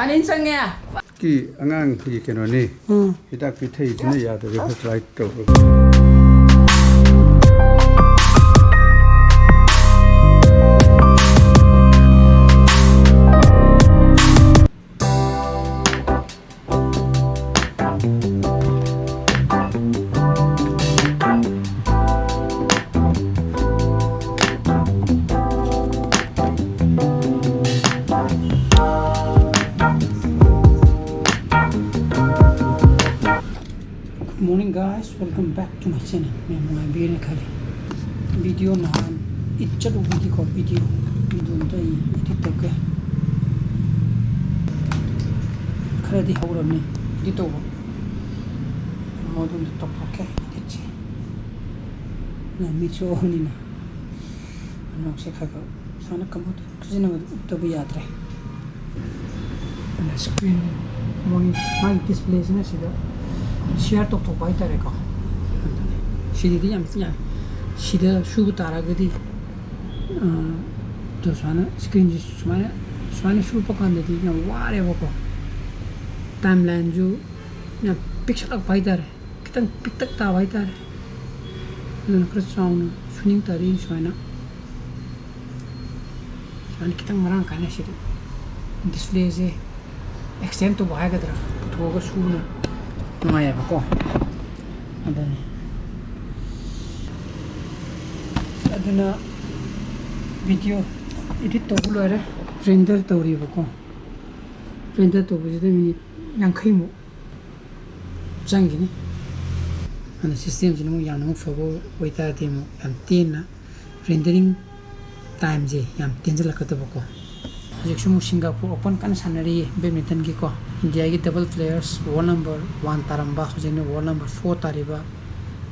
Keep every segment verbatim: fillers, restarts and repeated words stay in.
ꯑꯅꯤ ꯆꯪꯉꯦ꯫ ꯀꯤ ꯑꯉꯥꯡꯒꯤ ꯀꯩꯅꯣꯅꯤ꯫ ꯎꯝ꯫ ꯍꯤꯗꯥꯛ ꯄꯤꯊꯛꯏꯁꯤꯅ ꯌꯥꯗꯕ, ꯈꯔ try ꯇꯧꯔꯒ꯫ Good morning guys, welcome back to my channel. ꯃꯌꯥꯝ ꯅꯨꯡꯉꯥꯏꯕꯤꯔꯦ ꯈꯜꯂꯤ꯫ Video ꯅꯍꯥꯟ ꯏꯠ ꯆꯠꯂꯨꯕꯒꯤꯀꯣ video, video ꯑꯝꯇ ꯑꯩ edit ꯇꯧꯒꯦ꯫ ꯈꯔꯗꯤ ꯍꯧꯔꯕꯅꯤ edit ꯇꯧꯕ꯫ ꯃꯗꯨꯝꯗ ꯇꯧꯊꯣꯛꯀꯦ editꯁꯦ꯫ ꯅ ꯃꯤꯠꯁꯨ ꯑꯍꯨꯝꯅꯤꯅ ꯅꯣꯛꯁꯦ ꯈꯔ ꯈꯔ ꯁꯨꯃꯥꯏꯅ ꯀꯝꯄ꯭ꯌꯨꯇꯔ ꯁꯤꯖꯤꯟꯅꯕꯗ ꯎꯞꯇꯕ ꯌꯥꯗ꯭ꯔꯦ꯫ ꯑꯗꯨꯅ screen ꯃꯣꯏꯒꯤ ꯃꯥꯒꯤ displayꯁꯤꯅ ꯁꯤꯗ share ꯇꯧꯊꯣꯛꯄ ꯍꯥꯏꯇꯥꯔꯦꯀꯣ꯫ ꯑꯗꯨꯅꯤ꯫ ꯁꯤꯗꯗꯤ ꯌꯥꯝ ꯊꯤ ꯌꯥꯏ꯫ ꯁꯤꯗ ꯁꯨꯕ ꯇꯥꯔꯒꯗꯤ, ꯑ, ꯑꯗꯣ ꯁꯨꯃꯥꯏꯅ screenꯁꯤ ꯁꯨꯃꯥꯏꯅ, ꯁꯨꯃꯥꯏꯅ ꯁꯨꯞꯄ ꯀꯥꯟꯗꯗꯤ ꯌꯥꯝ ꯋꯥꯔꯦꯕꯀꯣ꯫ Timelineꯁꯨ ꯌꯥꯝ ꯄꯤꯛꯁꯜꯂꯛꯄ ꯍꯥꯏꯇꯥꯔꯦ꯫ ꯈꯤꯇꯪ ꯄꯤꯛꯇꯛ ꯇꯥꯕ ꯍꯥꯏꯇꯥꯔꯦ꯫ ꯑꯗꯨꯅ ꯈꯔ ꯆꯥꯎꯅ ꯁꯨꯅꯤꯡ ꯇꯥꯔꯗꯤ ꯁꯨꯃꯥꯏꯅ, ꯁꯨꯃꯥꯏꯅ ꯈꯤꯇꯪ ꯃꯔꯥꯡ ꯀꯥꯏꯅ ꯁꯤꯗ displayꯁꯦ extend ꯇꯧꯕ ꯍꯥꯏꯒꯗ꯭ꯔꯥ, ꯄꯨꯊꯣꯛꯑꯒ ꯁꯨꯕꯅ ꯅꯨꯡꯉꯥꯏꯌꯦꯕꯀꯣ꯫ ꯑꯗꯨꯅꯤ꯫ ꯑꯗꯨꯅ video edit ꯇꯧꯕ ꯂꯣꯏꯔꯦ, render ꯇꯧꯔꯤꯕꯀꯣ꯫ Render ꯇꯧꯕꯁꯤꯗ minute ꯌꯥꯡꯈꯩꯃꯨꯛ ꯆꯪꯈꯤꯅꯤ꯫ ꯑꯗꯨꯅ systemꯁꯤꯅ ꯑꯃꯨꯛ ꯌꯥꯝꯅ ꯑꯃꯨꯛ ꯐꯕ ꯑꯣꯏꯇꯥꯔꯗꯤ ꯑꯃꯨꯛ ꯌꯥꯝ ꯇꯦꯟꯅ rendering timeꯁꯦ ꯌꯥꯝ ꯇꯦꯟꯖꯜꯂꯛꯀꯗꯕꯀꯣ꯫ ꯍꯧꯖꯤꯛꯁꯨ ꯑꯃꯨꯛ Singapore Open ꯀꯟꯅ ꯁꯥꯟꯅꯔꯤꯌꯦ badmintonꯒꯤꯀꯣ꯫ ꯏꯟꯗꯤꯌꯥꯒꯤ double players world number one ꯇꯥꯔꯝꯕ, ꯍꯧꯖꯤꯛꯅ world number four ꯇꯥꯔꯤꯕ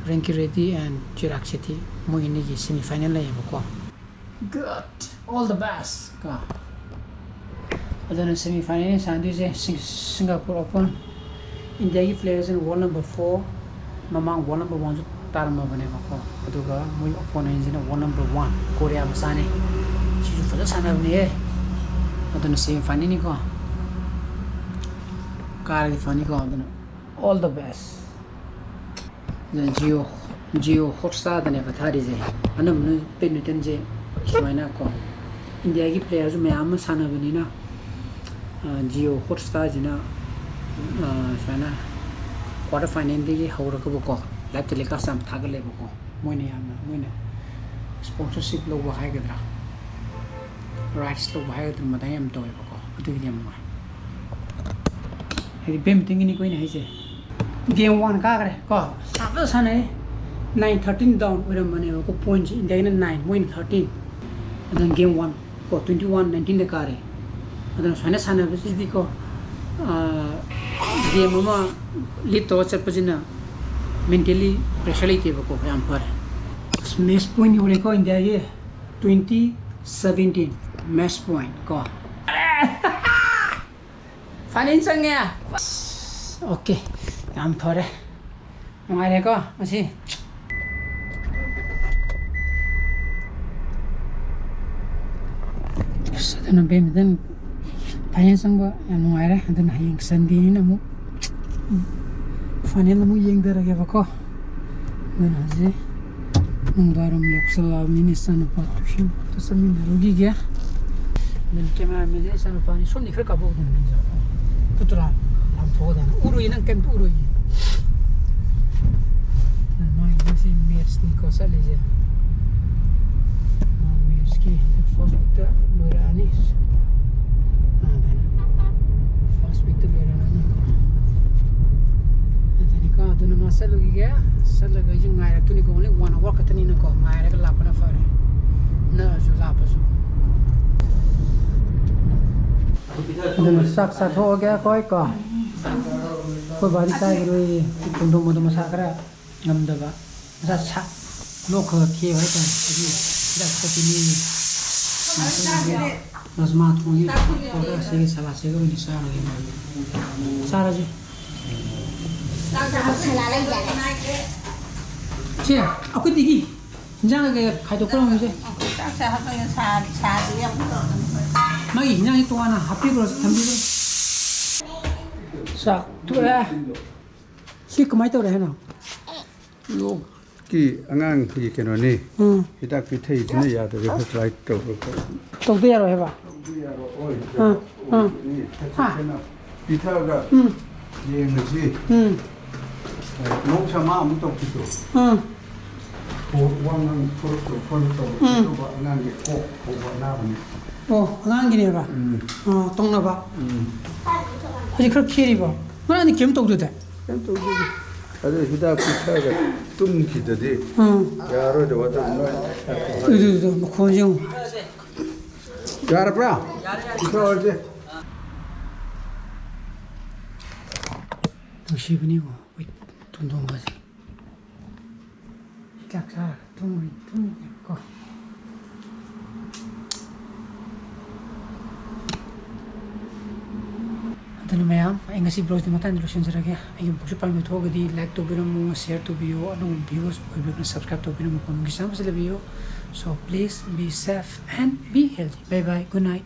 Rankireddy and Chirag Shetty, ꯃꯣꯏ ꯑꯅꯤꯒꯤ semi final ꯂꯩꯌꯦꯕꯀꯣ꯫ Good, all the best ꯀꯣ꯫ ꯑꯗꯨꯅ semi final ꯁꯥꯟꯅꯗꯣꯏꯁꯦ ꯁꯤꯡ-, Singapore Open꯫ ꯏꯟꯗꯤꯌꯥꯒꯤ playerꯁꯤꯅ world number four, ꯃꯃꯥꯡ world number oneꯁꯨ ꯇꯥꯔꯝꯃꯕꯅꯦꯕꯀꯣ꯫ ꯑꯗꯨꯒ ꯃꯣꯏ opponentꯁꯤꯅ world number one, ꯀꯣꯔꯤꯌꯥ ꯃꯆꯥꯅꯤ꯫ ꯁꯤꯁꯨ ꯐꯖ ꯁꯥꯟꯅꯕꯅꯦꯍꯦ꯫ ꯑꯗꯨꯅ semi finalꯅꯤꯀꯣ꯫ ꯀꯥꯔꯗꯤ ꯐꯅꯤꯀꯣ꯫ ꯑꯗꯨꯅ all the best꯫ ꯑꯗꯨꯅ Jio, Jio Hotstarꯗꯅꯦꯕ ꯊꯥꯔꯤꯁꯦ꯫ ꯑꯅꯝꯕꯅ badmintonꯁꯦ ꯁꯨꯃꯥꯏꯅ ꯀꯣ, ꯏꯟꯗꯤꯌꯥꯒꯤ playerꯁꯨ ꯃꯌꯥꯝ ꯑꯃ ꯁꯥꯟꯅꯕꯅꯤꯅ, ꯑ, Jio Hotstarꯁꯤꯅ, ꯑ, ꯁꯨꯃꯥꯏꯅ quarter finalꯗꯒꯤ ꯍꯧꯔꯒꯕꯀꯣ, live telecast ꯌꯥꯝ ꯊꯥꯒꯠꯂꯦꯕꯀꯣ꯫ ꯃꯣꯏꯅ ꯌꯥꯝꯅ, ꯃꯣꯏꯅ sponsorship ꯂꯧꯕ ꯍꯥꯏꯒꯗ꯭ꯔꯥ, rights ꯂꯧꯕ ꯍꯥꯏꯒꯗ꯭ꯔꯥ, ꯃꯇꯥꯡ ꯌꯥꯝ ꯇꯧꯋꯦꯕꯀꯣ꯫ ꯑꯗꯨꯒꯤꯗꯤ ꯌꯥꯝ ꯅꯨꯡꯉꯥꯏ꯫ ꯍꯥꯏꯗꯤ badmintonꯒꯤꯅꯤꯀꯣ ꯑꯩꯅ ꯍꯥꯏꯁꯦ꯫ Game one ꯀꯥꯈ꯭ꯔꯦ ꯀꯣ, ꯁꯥꯟꯅ ꯁꯥꯟꯅꯩ꯫ Nine thirteen down ꯑꯣꯏꯔꯝꯕꯅꯦꯕꯀꯣ, pointꯁꯦ ꯏꯟꯗꯤꯌꯥꯒꯤꯅ nine, ꯃꯣꯏꯅ thirteen꯫ ꯑꯗꯨꯅ game one ꯀꯣ, twenty one nineteenꯗ ꯀꯥꯔꯦ꯫ ꯑꯗꯨꯅ ꯁꯨꯃꯥꯏꯅ ꯁꯥꯟꯅꯕꯁꯤꯗꯤꯀꯣ, ꯑꯥ, game ꯑꯃ lead ꯇꯧꯔ ꯆꯠꯄꯁꯤꯅ mentally pressure ꯂꯩꯇꯦꯕꯀꯣ, ꯌꯥꯝ ꯐꯔꯦ꯫ Match point ꯌꯧꯔꯦꯀꯣ ꯏꯟꯗꯤꯌꯥꯒꯤ, twenty seventeen match point ꯀꯣ꯫ Final ꯆꯪꯉꯦ꯫ Okay, ꯌꯥꯝ ꯐꯔꯦ꯫ ꯅꯨꯡꯉꯥꯏꯔꯦꯀꯣ ꯉꯁꯤ꯫ ꯑꯁ, ꯑꯗꯨꯅ badminton final ꯆꯪꯕ ꯌꯥꯝ ꯅꯨꯡꯉꯥꯏꯔꯦ꯫ ꯑꯗꯨꯅ ꯍꯌꯦꯡ Sundayꯅꯤꯅ ꯑꯃꯨꯛ final ꯑꯃꯨꯛ ꯌꯦꯡꯊꯔꯒꯦꯕꯀꯣ꯫ ꯑꯗꯨꯅ ꯍꯧꯖꯤꯛ ꯅꯨꯡꯗꯥꯡꯋꯥꯏꯔꯝ ꯌꯧꯁꯜꯂꯛꯑꯕꯅꯤꯅ ꯏꯆꯥꯅꯨꯄꯥ tuition ꯑꯝꯇ ꯆꯠꯃꯤꯟꯅꯔꯨꯈꯤꯒꯦ꯫ ꯑꯗꯨꯅ cameramanꯁꯦ ꯏꯆꯥꯅꯨꯄꯥꯅꯤ꯫ ꯁꯣꯝꯗꯤ ꯈꯔ ꯀꯥꯞꯄꯛꯎꯗꯅ ꯅꯪꯁꯨ꯫ ꯄꯨꯠꯇꯨꯔꯥ ꯂꯥꯝꯊꯣꯛꯑꯗꯅ꯫ ꯎꯔꯨꯏ ꯅꯪ ꯀꯩꯝꯇ ꯎꯔꯨꯏ꯫ ꯃꯥꯒꯤ ꯉꯁꯤ matchꯅꯤꯀꯣ ꯆꯠꯂꯤꯁꯦ꯫ ꯃꯥ matchꯀꯤ first weekꯇ ꯂꯣꯏꯔꯛꯑꯅꯤ꯫ ꯑꯗꯨꯅ first weekꯇ ꯂꯣꯏꯔꯛꯑꯅꯤꯀꯣ꯫ ꯑꯗꯨꯅꯤꯀꯣ, ꯑꯗꯨꯅ ꯃꯥ ꯆꯠꯂꯨꯈꯤꯒꯦ꯫ ꯆꯠꯂꯒ ꯑꯩꯁꯨ ꯉꯥꯏꯔꯛꯇꯣꯏꯅꯤꯀꯣ꯫ Only one hour ꯈꯛꯇꯅꯤꯅꯀꯣ, ꯉꯥꯏꯔꯒ ꯂꯥꯛꯄꯅ ꯐꯔꯦ, ꯅꯛꯑꯁꯨ ꯂꯥꯞꯄꯁꯨ꯫ ꯑꯗꯨꯅ ꯆꯥꯛ ꯆꯥꯊꯣꯛꯑꯒꯦ ꯑꯩꯈꯣꯏ ꯀꯣ꯫ ꯑꯩꯈꯣꯏ ꯕꯥꯗꯤ ꯆꯥꯈꯤꯔꯣꯏꯌꯦ꯫ ꯈꯣꯡꯗ꯭ꯔꯨꯝ ꯑꯗꯣ ꯃꯁꯥ ꯈꯔ ꯉꯝꯗꯕ, ꯃꯁꯥ ꯁꯥ-, ꯂꯣꯛ ꯈꯔ ꯈꯦꯕ ꯍꯥꯏꯇꯥꯔꯦ꯫ ꯑꯗꯨ ꯍꯤꯗꯥꯛ ꯈꯔ ꯄꯤꯅꯤꯡꯉꯤ꯫ ꯔꯥꯖꯃꯥ ꯊꯣꯡꯉꯤ꯫ ꯑꯣꯔꯗꯔ ꯑꯁꯤꯒꯤ ꯁꯂꯥꯠꯁꯤꯒ ꯑꯣꯏꯅ ꯆꯥꯔꯒꯦ꯫ ꯆꯥꯔꯁꯤ꯫ ꯁꯂꯥꯠ ꯂꯩꯖꯔꯦ꯫ ꯁꯦ, ꯑꯩꯈꯣꯏꯗꯒꯤ ꯍꯤꯟꯖꯥꯡ ꯀꯩꯀꯩ ꯈꯥꯏꯗꯣꯛꯈ꯭ꯔꯣ ꯍꯧꯖꯤꯛ꯫ ꯆꯥꯛ ꯆꯥ ꯍꯥꯞꯄꯒ ꯁꯥ-, ꯁꯥꯗ꯭ꯔꯤ ꯑꯃꯨꯛ ꯇꯧꯔꯛꯀꯅꯤ꯫ ꯃꯥꯒꯤ ꯍꯤꯟꯖꯥꯡꯁꯤ ꯇꯣꯉꯥꯟꯅ ꯍꯥꯞꯄꯤꯈ꯭ꯔꯣ, ꯊꯝꯕꯤꯈ꯭ꯔꯣ꯫ ꯆꯥꯛ ꯇꯣꯛꯑꯦ꯫ ꯁꯤ ꯀꯃꯥꯏꯅ ꯇꯧꯔꯦ ꯍꯥꯏꯅꯣ? ꯂꯣꯛꯀꯤ ꯑꯉꯥꯡꯒꯤ ꯀꯩꯅꯣꯅꯤ꯫ ꯎꯝ꯫ ꯍꯤꯗꯥꯛ ꯄꯤꯊꯛꯏꯁꯤꯅ ꯌꯥꯗꯕ, ꯍꯣꯏ, ꯇ꯭ꯔꯥꯏ ꯇꯧꯔꯒ꯫ ꯇꯧꯗ ꯌꯥꯔꯣꯏ ꯍꯥꯏꯕ? ꯇꯧꯗ ꯌꯥꯔꯣꯏ꯫ ꯑꯥ, ꯑꯥ꯫ ꯑꯣꯏꯕꯅꯤ꯫ ꯍꯥ꯫ ꯆꯦꯛꯁꯤꯟꯅ ꯄꯤꯊꯛꯑꯒ ꯎꯝ꯫ ꯌꯦꯡꯉꯁꯤ꯫ ꯎꯝ꯫ ꯃꯍꯧꯁꯥ ꯃꯥ ꯑꯃꯨꯛ ꯇꯧꯈꯤꯗꯣ꯫ ꯎꯝ꯫ ꯋꯥ ꯉꯥꯡ ꯊꯣꯔꯛꯇꯕ ꯈꯣꯠꯂꯛꯇꯕ ꯎꯝ꯫ ꯑꯗꯨꯒꯨꯝꯕ ꯑꯉꯥꯡꯒꯤ ꯀꯣꯛ ꯍꯧꯕ ꯑꯅꯥꯕꯅꯤ꯫ ꯑꯣ, ꯑꯉꯥꯡꯒꯤꯅꯦꯕ? ꯎꯝ꯫ ꯑꯣ, ꯇꯧꯅꯕ? ꯎꯝ꯫ ꯍꯧꯖꯤꯛ ꯈꯔ ꯈꯦꯔꯤꯕꯣ? ꯉꯔꯥꯡꯗꯤ ꯀꯩꯝ ꯇꯧꯗꯦꯗꯥꯏ? ꯀꯩꯝ ꯇꯧꯗꯦ꯫ ꯑꯗꯨ ꯍꯤꯗꯥꯛ ꯄꯤꯊꯛꯑꯒ ꯇꯨꯝꯈꯤꯗꯗꯤ ꯎꯝ꯫ ꯌꯥꯔꯔꯣꯏꯗꯕ ꯑꯗꯨ ꯅꯣꯏ꯫ ꯑꯗꯨ, ꯑꯗꯨ, ꯑꯗꯨ ꯃꯈꯣꯟꯁꯦ ꯌꯦꯡꯉꯨ꯫ ꯌꯥꯔꯕ꯭ꯔꯥ? ꯄꯤꯊꯛꯑꯁꯦ꯫ ꯅꯨꯡꯁꯤꯕꯅꯤꯀꯣ, ꯑꯩꯈꯣꯏ ꯇꯣꯟꯊꯣꯡꯕꯁꯦ꯫ ꯍꯤꯗꯥꯛ ꯆꯥꯔꯒ ꯇꯨꯝꯃꯤ, ꯇꯨꯝꯃꯤꯅꯦꯕꯀꯣ꯫ ꯑꯗꯨꯅ ꯃꯌꯥꯝ, ꯑꯩ ꯉꯁꯤ vlogꯁꯤ ꯃꯇꯥꯡꯗ ꯂꯣꯏꯁꯤꯟꯖꯔꯒꯦ꯫ ꯑꯩꯒꯤ vlogꯁꯤ ꯄꯥꯝꯕꯤꯕ ꯊꯣꯛꯑꯒꯗꯤ like ꯇꯧꯕꯤꯔꯝꯃꯨ, share ꯇꯧꯕꯤꯌꯨ, ꯑꯅꯧꯕ viewers ꯑꯣꯏꯕꯤꯔꯒꯅ subscribe ꯇꯧꯕꯤꯔꯝꯃꯨ, ꯀꯣꯟꯅꯒꯤ ꯆꯥꯝꯃꯁꯤ ꯂꯩꯕꯤꯌꯨ꯫ So please be safe and be healthy. Bye bye, good night.